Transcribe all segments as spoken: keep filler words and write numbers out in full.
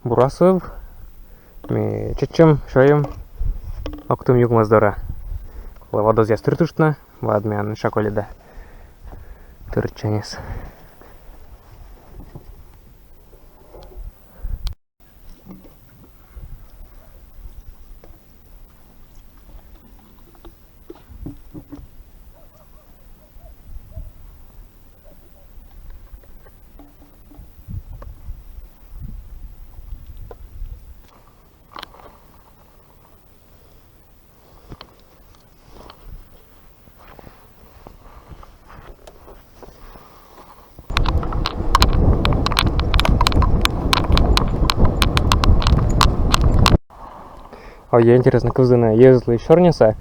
Бур асыв. Ми чеччим, сёйим, октім югмӧс дорӧ. Колӧ водозъяс тыртыштны, вад миян шаколида тыртчаньыс. Ой, интереснӧ кывзыны йӧзлы сёрнисӧ,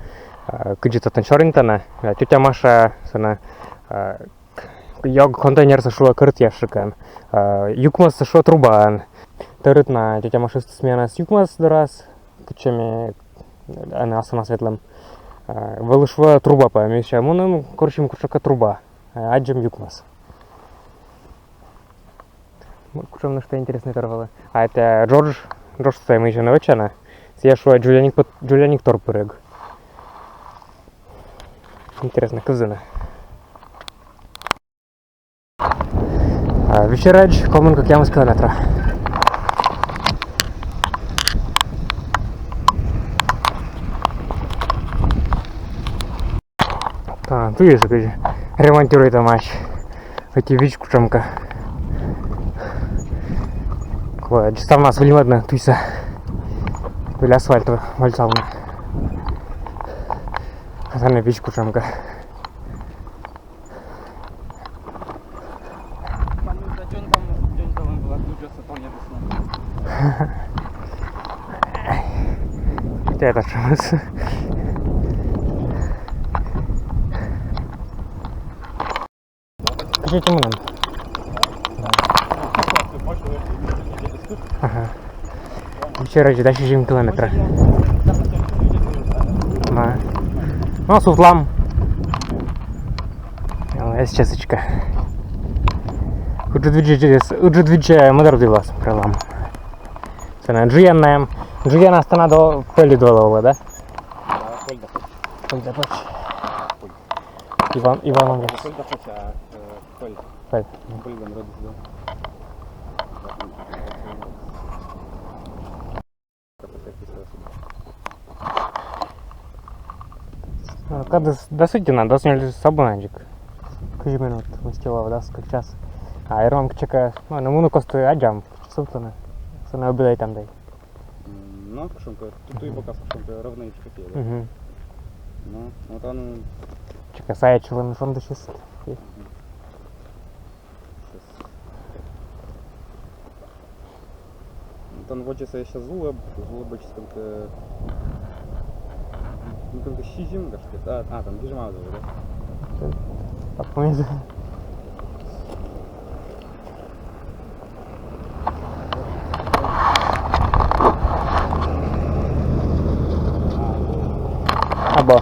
а, кыдзи татӧн сёрнитӧны, а, тётя Маша сэні, а, к-, ёг контейнерсӧ шуӧ кӧрт ящикӧн, а, юкмӧссӧ шуӧ трубаӧн. Тӧрыт на тётя Маша ыстіс миянӧс юкмӧс дорас, кытчӧ ми ӧні асывнас ветлім. А, вӧлі шуӧ труба пӧ, ми сэсся мунім, корсим кутшӧмкӧ труба, а, аддзим юкмӧс. Кутшӧм нӧшта интереснӧй тор вӧлі. А этайӧ Джордж, Джордж тайӧ мый сэні вӧчӧны. Сійӧ шуӧ, дзоляник пыт-, дзоляник тор пырӧг. Интереснӧ кывзыны. А, Вишерадз, комын кӧкъямыс километра. Та, туйыс кыдзи ремонтируйтӧмаӧсь. Ӧти видз кутшӧмкӧ. Колӧ ставнас выльмӧдны туйсӧ. Выль асфальт вӧльсавны. А сэні видз кутшӧмкӧ. Тайӧ татшӧмыс. Кыдзи ті мунан? Ага. Вчера же дальше жим километра. Ма. Ну, сувтлам. Эс часочка. Ыджыдвидз, ыджыдвидз мӧдар дивлас пралам. Сэні джыян найӧ. Джыян астана до пӧльыд вылӧ, да? Пӧль да пӧч. Пӧль да пӧч. Иван, Иван. Пӧль да пӧч, а, э, пӧль. Пӧль. Пӧль да родис, да. А, кадыс дас ӧти на, дас нёль сабунанджык. Кызь минут мысти лоӧ, дас кык час. А эрмам кытчӧкӧ, ну, на муны кості аддзам, сувтлыны. Сэні обедайтам тай. М, ну, кутшӧмкӧ, ту-, туй бокас кутшӧмкӧ ровнӧйысь кӧ, да? Мгм. Ну, вот оно. Чекай, саяч вылын шондысис. Мгм. Тан водзсӧ ещё зулӧб, зулӧб ещё сколько, ну, сколько сизим, кажется, а, а, там гижма, да? Так, помню. Або.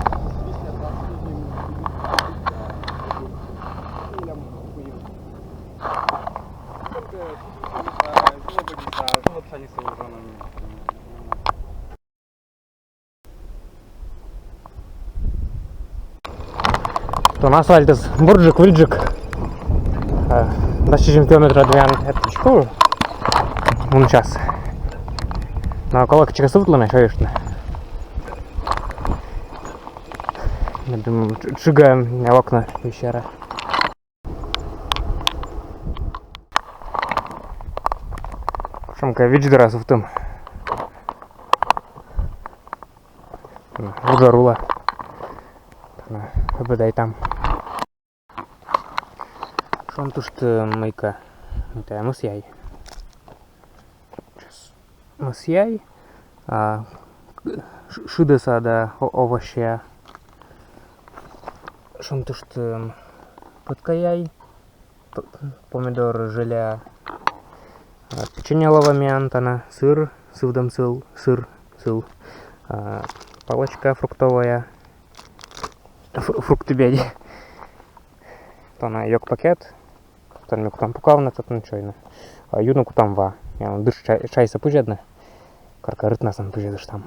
Тон асфальтыс бурджык, выльджык. Э, дас сизим километра дырйи этчи, фу, мун час. Но колӧ кытчӧкӧ сувтлыны, сёйыштны. Медым тш-, тшыгӧ окота висьӧра. Кутшӧмкӧ видз дорӧ сувтім. Вуджӧр улӧ. Обедайтам. Шонтышт, э, мыйкӧ. Мыйкӧ мӧс яй. Мӧс яй, а, ш-, шыдӧса да о-, овощья. Шонтышт, м, пӧткаяй, п-, помидор желе, а, печенье лоӧ миян тані, сыр, сывдӧм сыр, сыр, сыр, а, палочка фруктовая, фру-, фрукты бедь. Тані ёг пакет. Тан ми кутам пукавны, татӧн чойны. А юны кутам ва. Я, ну, дыш чай-, чайсӧ пызьӧдны. Коркӧ рытнас он пызьӧдыштам.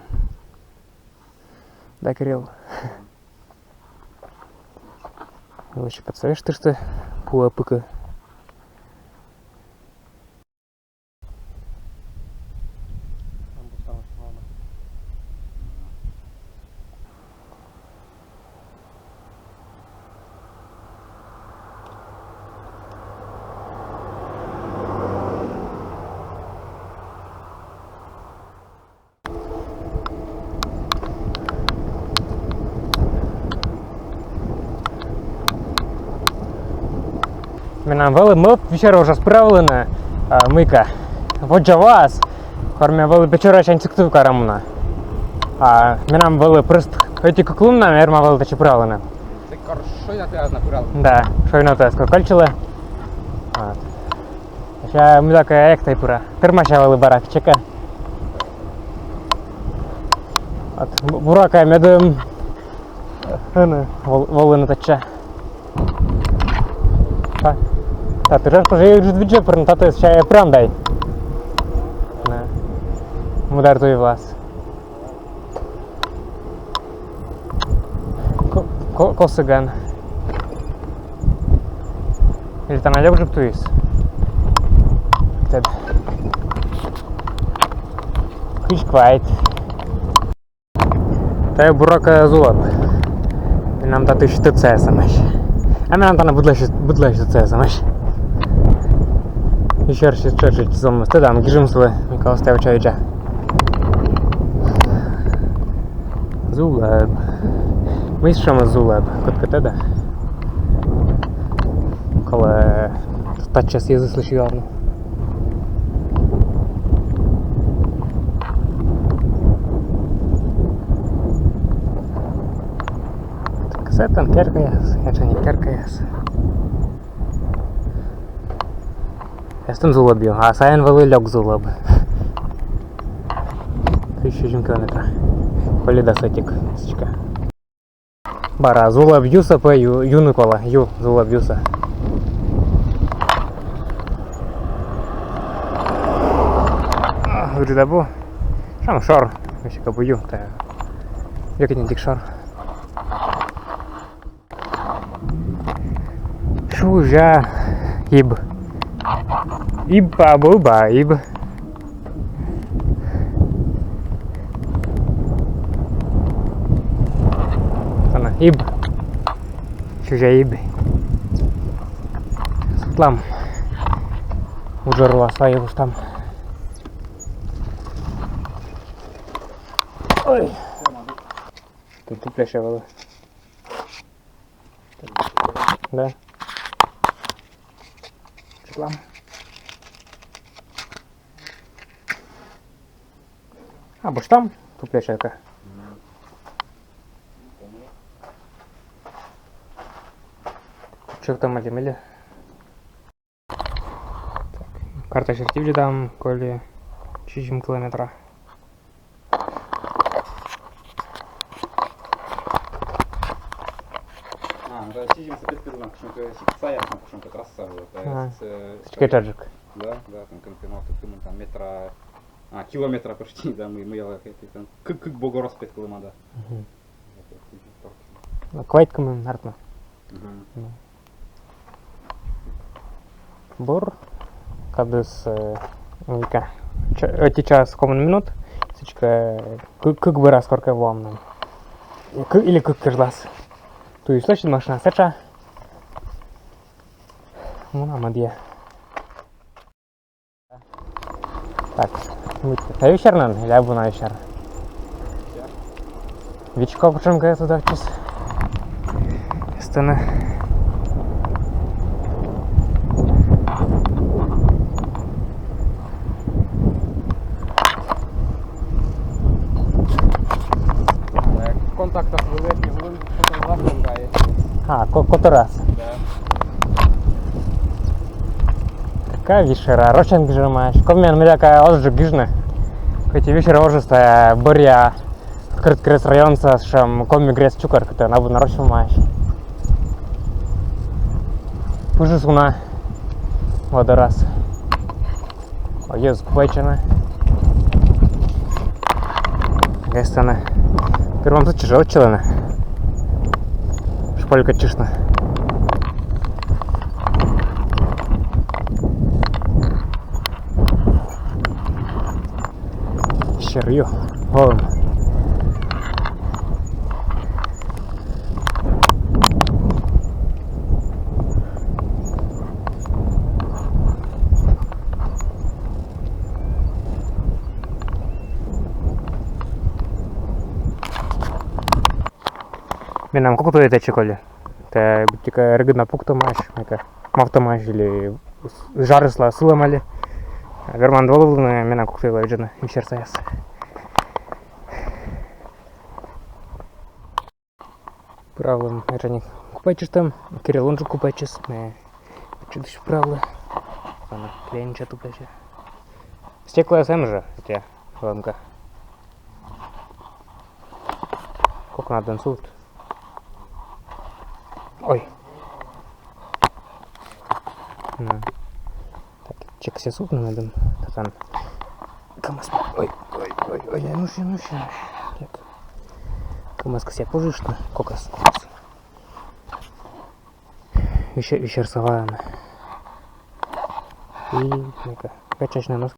Да, Кирилл? Велосипедсӧ вештышті пуӧ пыкӧ. Менам вӧлі мӧвп Вишера вожас пыравлыны, а, мыйкӧ воддза воас, кор ме вӧлі Печорасянь Сыктывкарӧ муна. А менам вӧлі прӧст ӧти-кык лун на, верма вӧлі татчӧ пыравлыны. Тэ кор шойнатіас на пырал. Да, шойнатіас кор кольччылі. Вот. Ещӧ мыйлакӧ эктӧй пыра. Тырмася вӧлі бара кытчӧкӧ. Вот, бу-, буракӧ, медым ӧні вол-, волыны татчӧ. Та, та тыр тоже ыджыд видзӧ пыр, но татӧс ещӧ прӧйдам дай. Да. Мудар туй вылас. Ко-, ко-, косігӧн. Или тані ёнджык туйыс? Тӧд. Кыдз квайт. Тайӧ, буракӧ, зулаб. Менам татысь тӧдсаясӧмаӧсь. А менам тані быдлаысь, быдлаысь тӧдсаясӧмаӧсь. Ещӧ раз чеччи зумыс тӧдам, гижим сылы, мыйкӧ оз тай вочавидза. Зулаб. Мый сэтшӧмыс зулаб? Кодкӧ тӧдӧ? Колӧ татчӧс йӧзыслысь юавны. Сэтӧн керкаяс, этшӧм керкаяс. Эстӧн зулаб ю, а сайын вӧлі лёк зулаб. Кызь сизим километра. Коли дас ӧтик, сідзкӧ. Бара зулаб юсӧ пӧ ю-, юны колӧ, ю зулаб юсӧ. А, ыджыд абу. Сэтшӧм шор, весиг абу ю, та. Ёкӧньыдик шор. Шузя иб. Иб абу, ба иб. Тані иб. Шузя иб. Сытлам. Уджӧр вылас вайӧ куштам. Ой. Тупляся вӧлі. Да. Чиплам. А, босьтам, туплясякӧ. Чӧктам али мый ли. Так, карта серти видзӧдам, коли сизим километра. А, ну да, сизимсӧ петкӧдлам, кутшӧмкӧ сиктсаяс, кутшӧмкӧ трасса вылӧ. А, сідзкӧ, чаджык. Да, да, там, кӧ-, кӧ-, кӧ-, кӧ-, там метра, а, километра почти, да, мый, мый, мый, там кык, кык бугоръяс петкӧдлӧма, да. Мгм. Ну, квайт кымын артмӧ. Мгм. Ну. Бур. Кадыс, э, мыйкӧ. Ча-, ӧти час комын минут. Сідзкӧ, кы-, кык бӧрас коркӧ воам на. Кы-, или кык кежлас. Туйыс лӧсьыд, машина сэтша. Мунам ӧдйӧ. Так, мый, та Вишер нин, или абу на Вишер? Вичко кутшӧмкӧ тӧдчис. Эстӧн. Контактас вылын, вылын, потом лаптан дай. А, ко-, котырас. Да. Кыдз Вишера, рочӧн гижӧмаӧсь. Комиӧн мыйлакӧ озджык гижны. Кӧть и Вишера озыс, та бӧръя Кӧрткерӧс районса сэтшӧм коми грез чукӧр, кытӧн абу на роч шуӧмаӧсь. Пыжыс уна во дорас. Йӧз купайтчӧны. Гайсӧны. Первом тут чужӧ отчылӧны. Шполька чышна. Сьӧр ю. Олӧм. Менам кок туй тэчӧ коли. Тэ быттьӧкӧ регыд на пуктӧмаӧсь, мыйкӧ мавтӧмаӧсь или жарысла сылӧма ли. Верман волывлыны, менам кок туй лоӧ видзӧдны, висер саяс. Пыравлі, мый жӧ, купайтчыштім, Кирилл унджык купайтчис, ме чидысь пыравлі. Ана, клеенча туплясьӧ. Стеклояс эм жӧ, хотя, лӧмга. Кокнад эн сувт. Ой. На. Так, чексӧ сувтны медым. Татӧн. Кӧмӧс. Ой, ой, ой, ой, ну что, ну что. Так. Кӧмӧс кӧсъя пожыштны, кокас, кокас. Висер, висер саяс. И, ну-ка, качачны нос.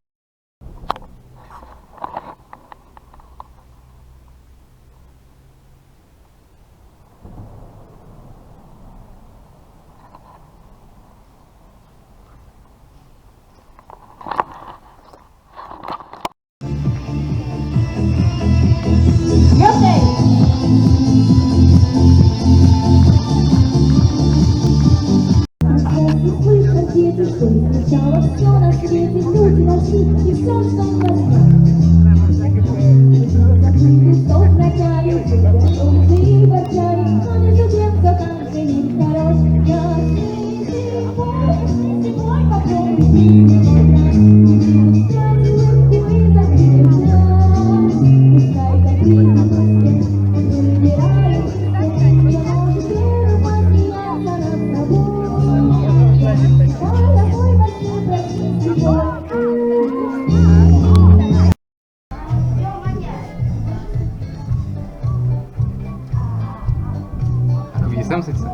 Кывйысӧм сэтчӧ.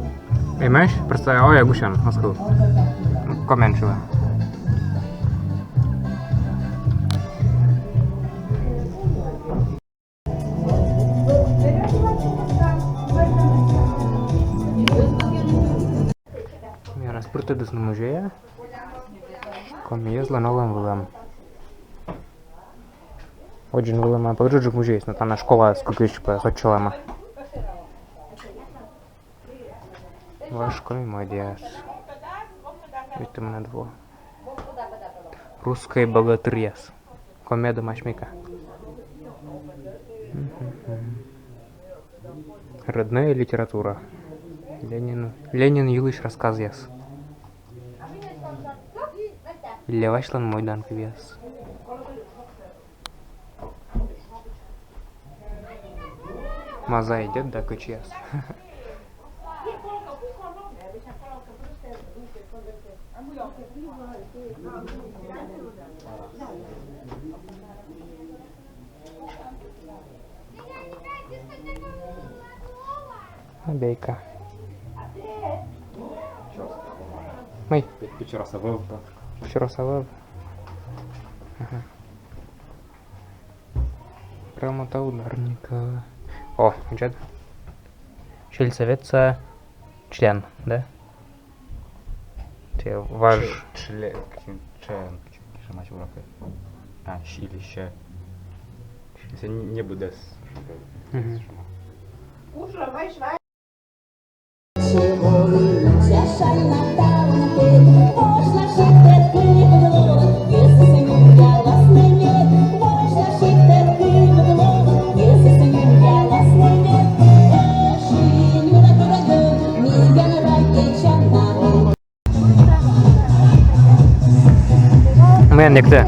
Эмӧсь, просто ойӧ гусьӧн, оз кыв. Комиӧн шуа. Миянӧс пыртӧдісны музейӧ. Коми йӧзлӧн олӧм вылӧ. Водзын вӧлӧма пӧ ыджыдджык музейыс, но тані школаыс кык йылысь пӧ сотчӧлӧма. Важ коми мойдъяс. Витымынӧд во. Русскӧй богатыръяс. Комиӧдӧмаӧсь мыйкӧ. Родная литература. Ленин, Ленин йылысь рассказъяс. Илля Васьлӧн мойдан кывъяс. Мазай дед да кӧчияс. Бейка. Мый? Пичӧрас ӧвӧл. Пичӧрас ӧвӧл. Ага. Грамота ударника. О, видзӧд. Сельсоветса член, да? Тэ важ. Ч-, член, член, член, член, мать урока. А, щ-, или щ-. Щ-, не, не буду с-. Мгм. Мыйӧн нин тэ?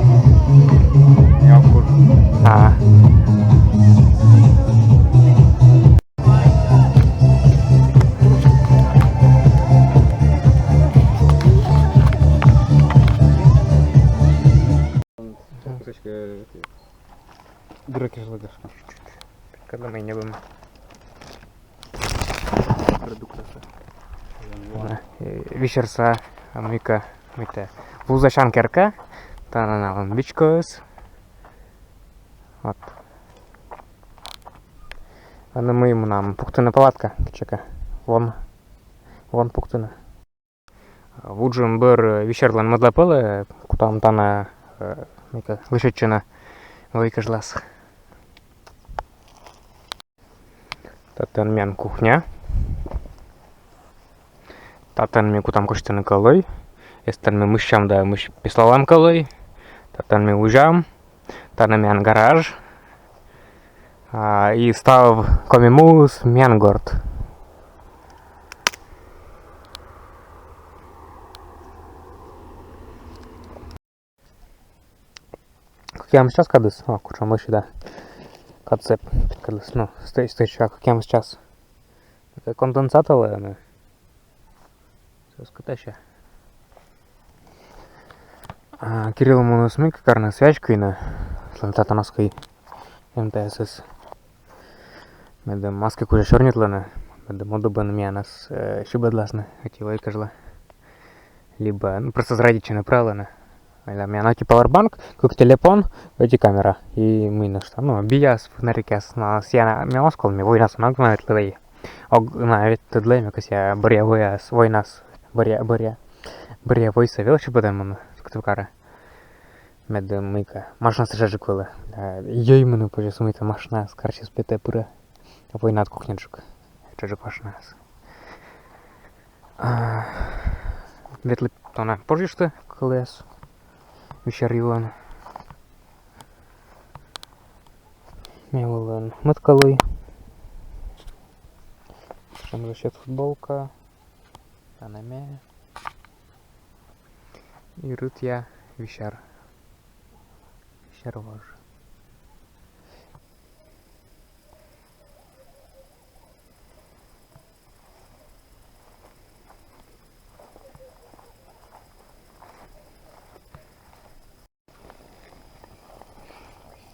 А. Дырокежлыгаш. Когда мы не будем. Продуктов. Вишерса, а мыйка, мыйта. Вузасян керка, тані налӧн вичкоыс. Вот. Ӧні мый мунам пуктыны палатка, кытчӧкӧ. Вон, вон пуктыны. Вуджӧм бӧр, э, Вишерлӧн мӧдлапӧлӧ, кутам тані, э, мыйка, лӧсьӧдчыны вӧй кежлас. Татӧн миян кухня. Татӧн ми кутам косьтыны кӧлуй. Эстӧн ми мыссям да мысь-, песлалам кӧлуй. Татӧн ми узям. Тані миян гараж. А, и став Коми муыс миян горт. Кӧкъямыс час кадыс. О, кутшӧм лӧсьыда. Кадыс эп, кадыс. Ну, стӧч-, стӧч-, а кӧкъямыс час. Конденсат олӧ, ну. Сійӧс кӧ тӧдса. А, Кирилл муніс мыйкӧ карны, связь кыйны. Сылӧн татӧн ас кый МТС-ыс. Медым аски кузя сёрнитлыны, медым Ютубын миянӧс, э, сибӧдласны ӧти вӧй кежлӧ. Либӧ, ну, просто зарядитчыны пралӧны. Мыйла миян ӧти пауэрбанк, кык телефон, ӧти камера. И мый нӧшта. Ну, бияс, фонарикъяс, но сійӧ на, ме оз кол, ме войнас ог на ветлӧй. Ог на ветлӧй, ме кӧсъя бӧръя войнас, войнас, бӧръя, бӧръя, бӧръя войсӧ велосипедӧн мунны Сыктывкарӧ. Медым мыйкӧ машинасӧ чӧжик вӧлі. Да, йӧй мунны позьӧ, мыйта машинаыс карсьыс петӧ, пырӧ. Войнад кухняджык. Чӧжик машинаыс. А, ветлі тонӧ пожйышті кӧлуйяс. Вишер йылын. Ме вылын мӧд кӧлуй. Сэтшӧм жӧ сет футболка. Тані ме. И рытъя Вишер. Вишер вож.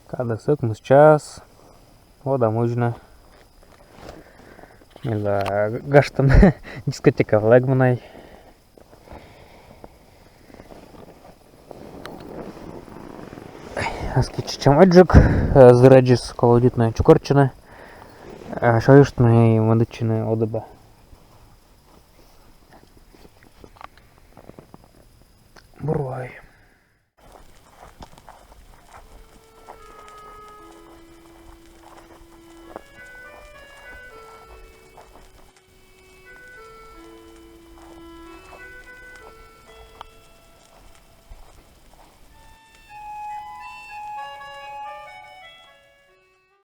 Кадыс ӧкмыс час. Водам узьны. Мыйла гажтӧм дискотека влог мунӧ. Аски чеччам водзджык, э, зырӧдзыс колӧ удитны чукӧртчыны. Э, сёйыштны и мӧдӧдчыны Ютубӧ.